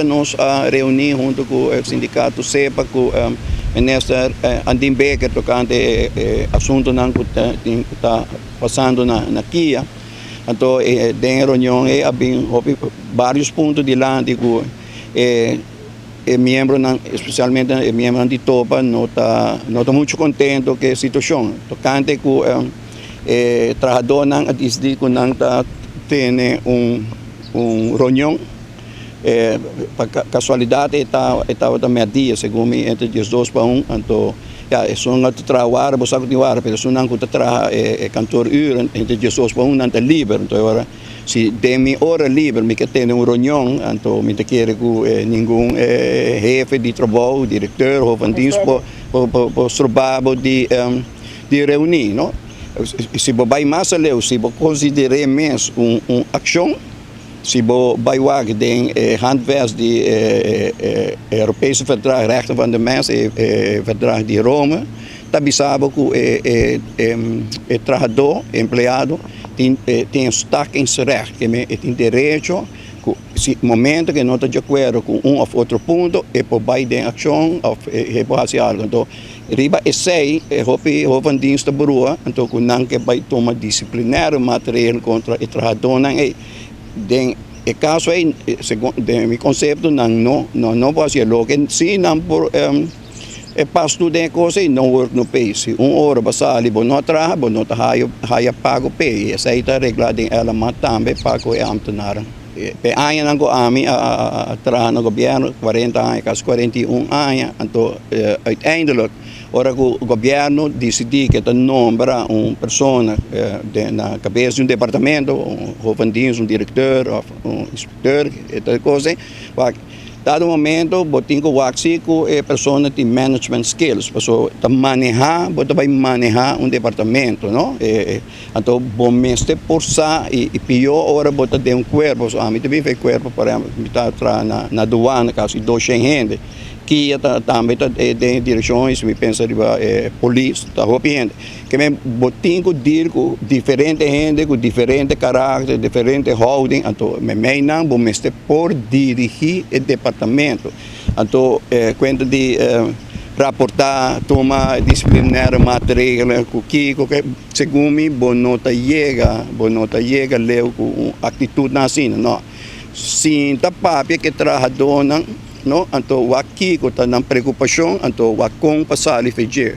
Nos a reuní huntu ku e sindikato SEPA ku minister Andin Bikker tokante e asuntunan ku ta pasando na Kia. Anto den e reunion ei a bin hopi varios punto dilanti ku e miembronan, espesialmente e miembronan di Topa no ta no ta muchu kontento ku e situashon tokante ku e trahadónan a disidí ku nan ta tene un reunion. Pa kasualidat e tabata mèrdia segun mi entre 1:30, anto ya esun a ta traha wara, bo sa ku tin wara, pero esunnan ku ta traha e kantooruren entre 1:30 nan ta liber. Anto e ora si den mi ora liber mi ke tene un reunion, anto mi ta kere ku ningun hefe di trabou, direkteur, hof van dienst por stroba bo di reuni, no. Si bo bai mas aleu, si bo konsider'é mes un akshon. Si bo bai wak den e handvest di e Europese Verdrag Rechten van de Mens, e Verdrag di Rome, ta bisa bo ku e trahadó, e empleado, tin tin stakingsrecht, ke men e tin derecho ku si momento ku e no ta di akuerdo ku un òf otro punto e por bai den akshon òf e por hasi algu. Anto riba esei e hopi hovendienst ta brua anto ku nan ke bai tuma disiplinario maatregel kontra e trahadónan ei. Den e kaso ei segun den mi konsepto nan no nan no por hasi e loke si nan por e pas tur den e kos ei no work no pay. Si un ora bo sali bo no a traha bo no ta haya pago p'e i esei ta reglá den LMA tambe pa ku e ámtenarnan. P'e añanan ku ami a traha na gobièrnu, 40 aña, kasi 41 aña, anto uiteindelijk ora ku gobièrnu disidí ke ta nombra un persona na kabes di un departamento, un hof van dienst, un direkteur òf un inspekteur, e tal kos ei, wak dado momento bo tin ku wak si ku e persona tin management skills, pasobra ta manehá, bo ta bai manehá un departamento, no. Anto bo mester por sa i pió ora bo ta den un kuerpo. So ami ta bin for e kuerpo, por ehempel, mi ta traha na duana kasi 200 hende. Kia ta tambe ta den e direkshon i si mi pensa riba e polis ta hopi hende. Ke men bo tin ku deal ku diferente hende ku diferente karakter, diferente houding, anto meimei nan bo mester por dirigí e departamento. Anto e kuenta di raportá, tuma disiplinaire maatregelen ku kiko ke segun mi bo no ta yega, bo no ta yega leu ku un aktitutnan asina, no. Sinta papia ku e trahadónan, no, anto wak kiko ta nan preokupashon, anto wak kon pa sali fe dje.